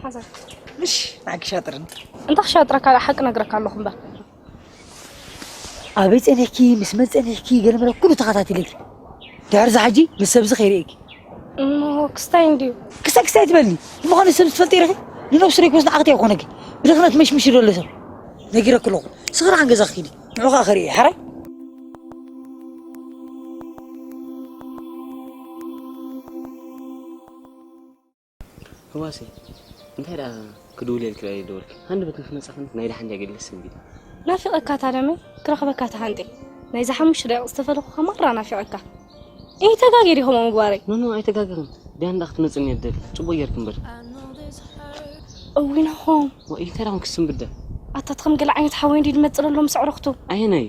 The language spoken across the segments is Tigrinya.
ሓዛ ምሽ ንዓኪ ሻጥርን እንታ ክሻጥረካ ሓቂ ነግረካ ኣለኹ እምበር ኣበይ ጸኒሕኪ ምስ መን ጸኒሕኪ ገለ መለ ኩሉ ተኸታቲለኪ ድሕር ዝሓጂ ምስ ሰብዚ ከይርእየኪ እሞ ክስታይ እንድዩ ክስታይ ክስታይ ትበሊ ንምዃኑ ሰብ ዝትፈልጥ ይረኺ ንነብሱ ደይኮስ ንዓኽቲ ኣይኮነኪ ብድኽነት መሽምሽ ይደሎ ሰብ ነጊረኪ ኣለኹ ስኽራን ገዛ ክኪዲ ንዑኻ ከርኢ ሓራይ ህዋሰይ እንታይ ደኣ ክድውለልኪ ደኣ ይደወልኪ ሃንደበት ምስ መጻ ከንት ናይ ደሓን ደኣ ገድለስ እንዲ ናፊቐካ ታደመ ክረኽበካ ተሃንጤ ናይዚ ሓሙሽተ ደቂቕ ዝተፈለኹኻ ማራ ናፊቐካ እይ ተጋጊር ይኸሞ ምግባረይ ኖኖ ኣይተጋገርን ዲያን ደኣ ክትመጽኒ እየ ደሊ ጽቡቕ ጌርኪ እምበር እዊናኾም ወኢ እንታይ ደኣ ክስም ብደ ኣታ ትኸም ገለ ዓይነት ሓወይ እንዲ ድመጽእ ዘሎ ምስ ኣዕሩኽቱ ኣየናይ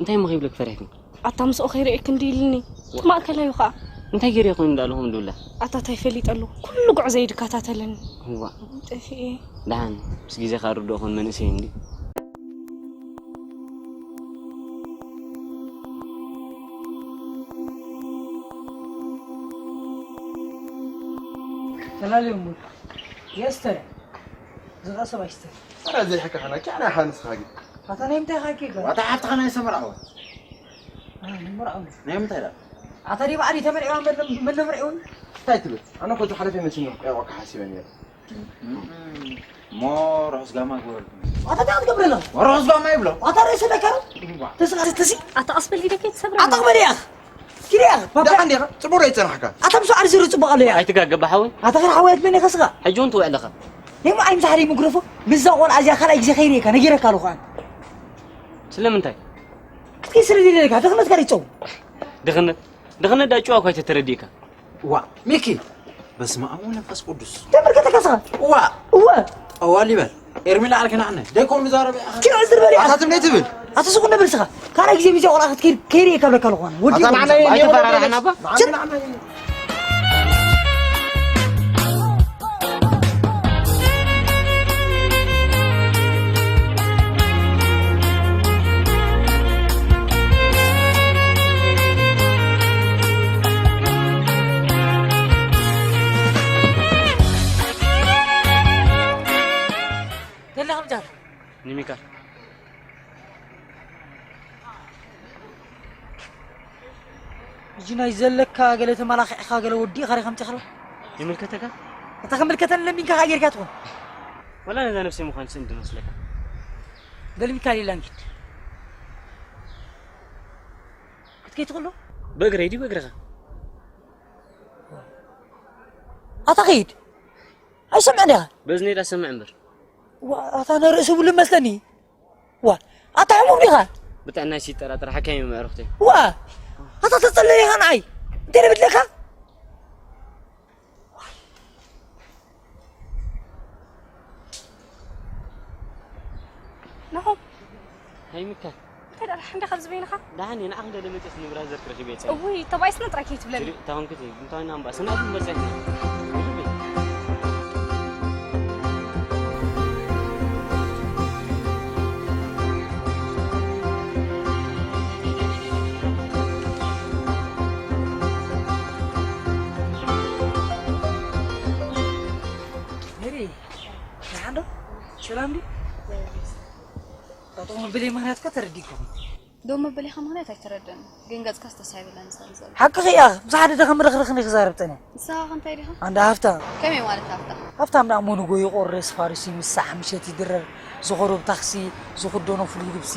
እንታይ እሞ ከይብለኪ ፈሪሕኪ ኣታ ምስኡ ከይርእየኪ እንዲ ኢልኒ እቲ ማእከላዩ ኸኣ እንታይ ገይረ ኮይኑ እንዳለኹም ድብላ ኣታ ታይ ፈሊጠሉ ኩሉ ጉዕዘይ ድከታተለኒ እዋ ጠፊኤ ደሓን ምስ ግዜ ከኣ ርድኦ ኹን መንእሰይ እንዲ ተላለዮም የስተ ዝቐሰብ ኣይስተ ኧረ ዘይሕካ ሓናኪ ኣነ ሓንስኻ ግን ኣታ ናይ ምንታይ ኢኻ ኬጋ ኣታ ሓፍትኻ ናይ ሰመር ዓወት ምርዓው ናይ ምንታይ ዳ ኣታ ዲ ባዕዲ ተመርዒዋ መለምርዒውን እንታይ ትብል ኣነ ኮ ዝሓለፈ መሲኒ ክቀይቆካ ሓሲበ ነረ እሞ ርሑስ ጋማ ግበረልኩም ኣታ እንታይ ክትገብረና ርሑስ ጋማ ይብሎ ኣታ ርእሲ ደካ ተስኻ ተሲ ኣታ ኣስበል ሂደ ከይትሰብረ ኣታ ክበል እያ ኪድያ ባባ ደሓን ዲኻ ጽቡቕ ዶ ይጸናሕካ ኣታ ምስ ዓርሲ ርእ ጽቡቕ ኣሎ እያ ኣይትጋገ ባሓወይ ኣታ ኸን ሓወያት መን ኢኻ ስኻ ሕጂ እውን ትውዕለኻ ነይ መዓይ ምሳሓደይ ምጉረፎ ምስዛ ቆልዓ እዚኣ ካልኣይ ግዜ ኸይደ እካ ነጊረካ ኣለኹ ኣነ ስለምንታይ ክትከይ ስለ ደለካ ድኽነትካ ይጸው ድኽነት ድኽነት ዳጭዋ እኳ ኣይተተረዲእካ ዋ ሚኪ በስመ ኣብ ወመንፈስ ቅዱስ ተመልከተካ ስኻ ዋ እወ ጠዋል ይበል ኤርሚላ ኣልከናዕነ ደይኮም ንዛረበ ኪኖ ዕዝር በል ኣታ ትብለይ ትብል ኣታ ስኹን ነብር ስኻ ካልኣይ ግዜ ሚዜ ቆልዓ ክትከይድ ከይደ እየ ካብለካ ኣለኹ ኣነ ወዲ ኣታ ንዓና እየ ተፈራርሐና እባ ገለ ከምጃር ንሚካል እዚ ናይ ዘለካ ገለ ተመላኺዕካ ገለ ወዲእካ ሪኻ ምፂኻላ ይምልከተካ እታ ክምልከተኒ ለሚንካ ካ ጌርካ ትኾን ወላ ነዛ ነፍሰይ ምዃን ስእንዲ መስለካ በል ሚካኤል ኢላ እንኪድ ክትከይ ትኽእሎ ብእግረይ ድዩ ብእግርኻ ኣታ ኸይድ ኣይሰምዕን ኢኻ በእዝነይ ዳ ሰምዕ እምበር ኣታ ነርእሲ ብሉ መስለኒ ዋ ኣታ ሕሙም ዲኻ ብጥዕናይ ሲጠራጠር ሓካይም መዕርኽቲ ዋ ኣታ ተጸለል ኢኻ ንዓይ እንታይ ደብድለካ ናሆ ሃይ ሚካል እንታይ ደኣ ሓንዳ ካብ ዝበይንኻ ደሓን እየ ንዓኽ ደለ መፅስ ንብራዘር ክረኺበ እየ ፀኒሐ ውይ ተባኢስና ጥራይ ከይትብለኒ ተኾንኩት እንታይ ኢና እምባ ስናት እምበር ፀኒሐ ሰላም ዲ ጠጠው መበለይ ምኽንያት እኮ ተረዲእኩም ዶ መበሊኻ ምኽንያት ኣይተረድእን ግን ገጽካ ዝተሳይበለኒ ስለ ዘሎ ሓቅኺ እያ ምስ ሓደ ደኸ ምርኽርኽን ክዛረብ ጸኒሐ ንስኻ ከ እንታይ ዲኻ ኣንዳ ሃፍታም ከመይ ማለት ሃፍታ ሃፍታም ደኣ ሞንጎ ይቆርስ ፋርሲ ምሳሕ ምሸት ይድረር ዝኸዶ ብታክሲ ዝኽደኖ ፍሉይ ልብሲ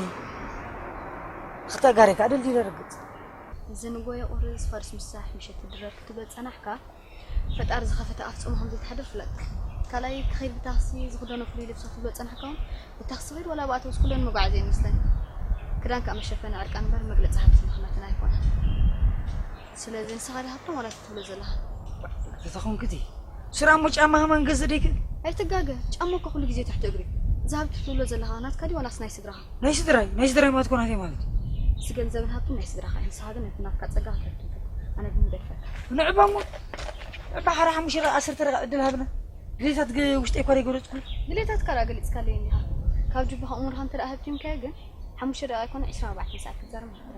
ክልተ ጋሪ ከኣ ደልዲለ ርግጽ ዝንጎ ይቆርስ ፋርሲ ምሳሕ ምሸት ይድረር ክትብል ጸናሕካ ፈጣሪ ዝኸፈተ ኣፍ ጾሙ ከም ዘይትሓድር ፍለጥ። ካልኣይ ክኸይድ ብታክሲ ዝኽደኖ ፍሉይ ልብሲ ክትብሎ ዝጸናሕካ እውን ብታክሲ ኺድ ዋላ ብኣቶብስ ኩለን መጓዓዝያ እየን መስለኒ። ክዳን ከኣ መሸፈኒ ዕርቃን እምበር መግለጺ ሃብትን ድኽነትን ኣይኮነን። ስለዚ ንስኻ ድዩ ሃብታም ዋላ እቲ ትብሎ ዘለኻ? ተተኾንኪ እቲ ስረ እሞ ጫማ ከማን ገዝእ ዶ ይክእል? ኣይትጋገ፣ ጫማ እኮ ኩሉ ግዜ ትሕቲ እግሪ እዩ። እዚ ሃብቲ ትብሎ ዘለኻ ናትካ ድዩ ዋላስ ናይ ስድራኻ? ናይ ስድራይ፣ ናይ ስድራይ ማለት እኮ ናተይ ማለት እዩ። እዚ ገንዘብን ሃብትን ናይ ስድራኻ እዩ፣ ንስኻ ግን ነቲ ናትካ ጸጋ ክትረክብ ይግባእ። ኣነ ግን ይገድፈካ። ንዕባ እሞ ዕባ ሓራ ሓሙሽተ ደቂቕ ዓሰርተ ደቂቕ ዕድል ሃብና። ድሌታት ገ ውሽጠይ እኳ ዘይገለጽኩ። ድሌታትካ ደኣ ገሊጽካለይ እንዲኻ። ካብ ጅባኻ እሙርኻ እንተ ደኣ ሃብቲምካዮ ግን ሓሙሽተ ደቂቕ ኣይኮነ ዕስራን ኣርባዕተን ሰዓት ክትዛረብ ምኽኣል።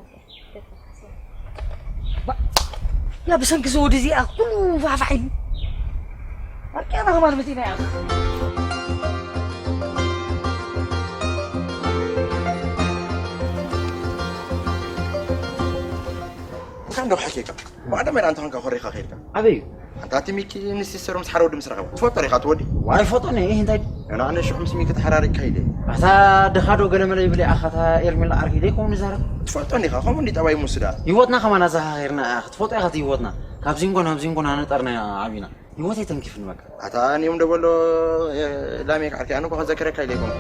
ያ ብሰንኪ እዚ ወዲ እዚኣ ኩሉ ፋሕፋሕ ኢሉ ዓርክና ከማን መጺና እያ። እንካ እንዶ ሓቂካ። ባዕዶ ሜዳ እንተ ኾንካ ኮሪኻ ኸይድካ። ኣበይ እዩ? ኣንታ እቲ ሚኪ ንሲስተሩ ምስ ሓደ ወዲ ምስ ረኸባ። ትፈልጦ ዲኻ እቲ ወዲ? ዋይ፣ ፎቶ ነይ፣ እንታይ? እና ኣነ ሽዑ ምስ ሚኪ ተሓራሪቅካ ኢለ። ኣታ ድኻ ዶ ገለ መለ ይብል ኣኻ፣ ኣታ ኤርሚላ ዓርኪ ደይኮን ንዛረብ? ትፈልጦ እንዲኻ፣ ከምኡ እንዲ ጠባይ ሙስዳ። ህይወትና ከማን ኣዘኻኺርና ኢኻ፣ ክትፈልጦ ኢኻ እቲ ህይወትና። ካብ ዚንጎ ናብ ዚንጎ ናነጠርና ኢና ዓቢና። ህይወተይ ተንኪፍኒ በቃ። ኣታ እኔም ዶ በሎ፣ እ፣ ላሜክ ዓርከይ፣ ኣነ እኮ ከዘክረካ ኢለ ኣይኮንኩ።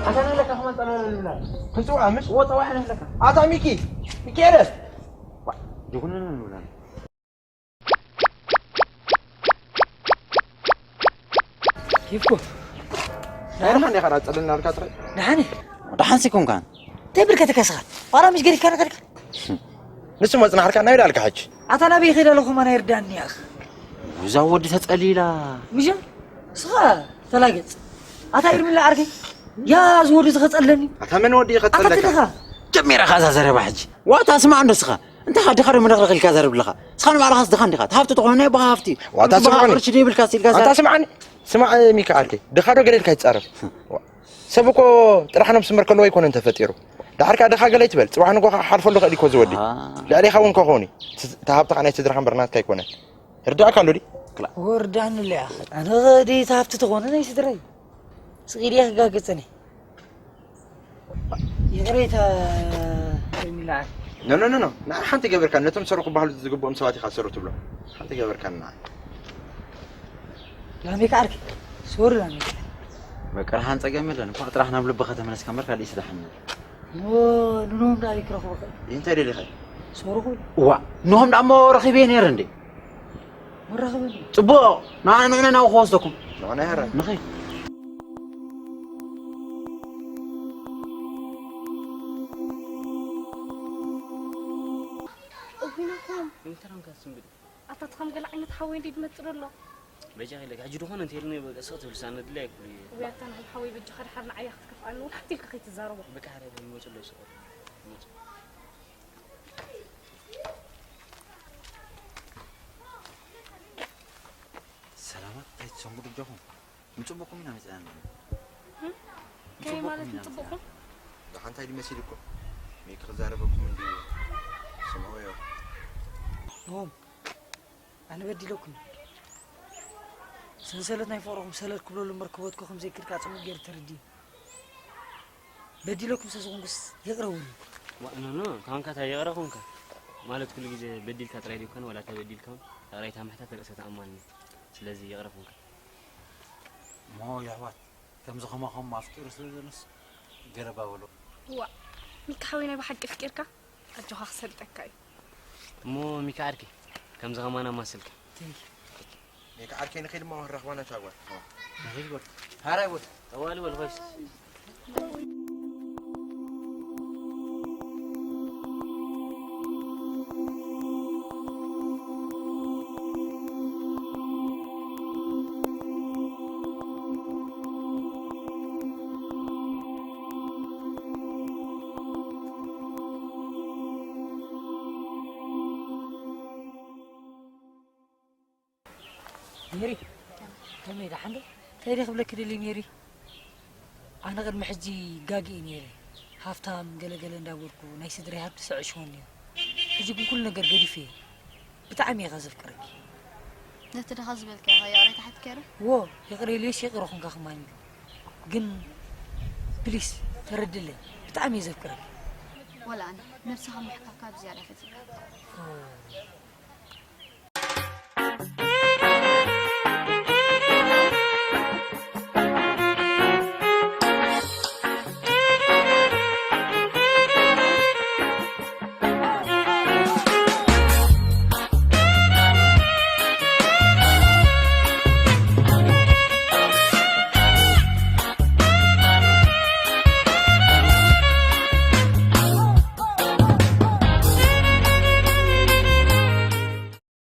ኣታ ንብለካ ከማን ጸለለ ንብላ። ክንጽውዓ ምሽ? እዎ፣ ጸዋዕ ንብለካ። ኣታ ሚኪ፣ ሚኪኤለ። ዋ፣ ጅጉንና ንብላ። ኬፍኮ። ናይ ደሓን ዲኻ ጸለና ኣልካ ጥራይ? ደሓን። ደሓን ሲኮንካን? እንታይ ብልካ ተከስኻ? ዋላ ምሽ ገዲፍካ ነኸድካ? ንሱ መጽናሕርካ ናይ ዳልካ ሕጂ። ኣታ ናበይ ይኸይድ ኣለኹ፣ ማን ኣይርዳእኒ ያኽ። እዛ ወዲ ተጸሊላ። ምሽ? ስኻ ተላገጽ። ኣታ ኤርሚላ ዓርከይ። ያ ዝወዲ ዝኸጸለኒ። ኣታ መን ወዲ ኣታ ይኸጸለካ? ትልኻ። ጀሚራ ኻዛ ዘረባ ሕጂ። ዋታ ስማዕ እንዶ ስኻ። እንታይ ኻ ድኻ ዶ መድረኽ ኢልካ ዘረብ ኣለኻ? ስኻ ንባዕልኻስ ድኻ እንዲኻ። ትሃፍቲ ተኾነ ናይ ብሃፍቲ። ዋታ ስምዓኒ። ቅርሺ ደይብልካ ሲልካ ኣንታ ዘረብ። ስምዓኒ። ስማዕ ሚካ ዓርከይ። ድኻ ዶ ገለ ኢልካ ይጻረፍ። ሰብ እኮ ጥራሕ ነብሱ መርከሉ ኣይኮነን ተፈጢሩ። ዳሕርካ ድኻ ገለ ይትበል። ጽባሕ ንጎ ኸዓ ሓልፈሉ ኸእል እኮ ዝወዲ። አ። ልዕሌኻ እውን ከኾኒ። ት-፣ ተሃብትኻ ናይ ስድራኻ እምበር ናትካ ኣይኮነን። ርዳእካ ኣሎ ድዩ? ክላ። ወርዳኒ ኣለያ። ኣነ ኸዲ ተሃብቲ ተኾነ ናይ ስድራይ። ስቕ ኢለ ክጋገጸኒ። ይቕሬታ ኤርሚላ። ኖ፣ ኖ፣ ኖ፣ ኖ። ንዓ ሓንቲ ገበርካ፣ ነቶም ሰሩ ክበሃሉ ዝግብኦም ሰባት ኢኻ ሰሩ ትብሎ። ሓንቲ ገበርካ ንዓ። ላሜካ ዓርኪ፣ ሶሪ ላሜካ። በቃ፣ ደሓን ጸገም የለን። እንኳዕ ጥራሕ ናብ ልብኻ ተመለስካ እምበር፣ ካልእ ስዳሕና። እሞ ንኖም ደኣ ይክረኽቦ ኸ? እንታይ ደሊኻ? ሶሪ ኩሉ። እዋ፣ ንሆም ደኣ እሞ ረኺበ ነይረ እንዴ? መራኸቢ። ጽቡቕ፣ ንዓ ንዕነ ናብኡ ክወስደኩም። ንዕነ ይሃረ። ንኸይድ። እውይ፣ ናሆም። እንታይ ደኣ ስምብል? ኣታ፣ እቲ ከም ገለ ዓይነት ሓወይ እንዲ ድመጽእ ዘሎ። በጃ ኢለካ፣ ሕጂ ድኾነ እንተ ኢሉኒ በቃ ስቕ ትብል ሳነ ድላይ ኩሉ እዩ። ወይ ኣታ፣ ናይ ሓወይ በጃኻ ድሓር ንዓያ ክትከፍኣኒ፣ ወላ ሓንቲ ኢልካ ከይትዛረቦ። በቃ፣ ሓደ ይመጽእ ኣሎ፣ ስቕ ይመጽእ። ሰላማት፣ እንታይ ትሰንብዱ ኣጆኹም? ምጽቡቕኩም ኢና መጺኣና። እም? ከመይ ማለት ምጽቡቕኩም? ደሓን እንታይ ድመሲልኩም? ሚኪ ክዛረበኩም እንድዩ። ስምዑዮ። ኖም፣ ኣነ በዲለኩም። ሰንሰለት ናይ ፍቕርኹም ሰለል ክብለሉ እምበር ክበትኮ ከም ዘይክእል ከዓ ጽቡቕ ገይሩ ተረዲእኒ። በዲለኩም ስለ ዝኾንኩስ ይቕረ በሉኒ። ዋ፣ ኖ፣ ኖ፣ ካንካ እንታይ ይቕረ ኮንካ? ማለት ኩሉ ግዜ በዲልካ ጥራይ ደይኮነ፣ ዋላ ተበዲልካ እውን ይቕሬታ ምሕታት ርእሰ ተኣማንነት። ስለዚ ይቕረ ኮንካ። እሞ የሕዋት፣ ከምዚ ከማኹም ኣፍቂሩ ስለ ዘሎስ ገለባ በሎ። ዋ፣ ሚካ ሓወይ ናይ ብሓቂ ኣፍቂርካ? ኣጆኻ ክሰልጠካ እዩ። እሞ ሚካ ዓርከይ፣ ከምዚ ከማና ማስልካ። ቴንክ ዩ። ሚካ ዓርከይ ንኸይድ እሞ ክንረኽባ ነታ ጓል። ንኸይድ በል። ሃራይ በል። ጠዋሊ በል፣ ኾይስ። ሜሪ፣ ከመይ ደሓን ዶ? እንታይ ደኣ ክብለኪ ደልየ ሜሪ? ኣነ ቅድሚ ሕጂ ጋጊ እየ ነይረ። ሃፍታም ገለ ገለ እንዳበልኩ ናይ ስድራይ ሃብቲ ስዕሽወኒ እዩ። ሕጂ ግን ኩሉ ነገር ገዲፈ እየ። ብጣዕሚ እየ ከ ዘፍቅረኪ። ነቲ ድኻ ዝበልካዮ ከ ይቕሬታ ሓቲትካዮ ዶ? እዎ፣ ይቕረ ኢለዮስ ይቕረ ኹንካ ከማን ኢሉ። ግን ፕሊስ ተረድለይ። ብጣዕሚ እየ ዘፍቅረኪ። ወላ ኣነ ነብስኻ ምሕካካ ብዝያዳ ፈቲካ። ኦ።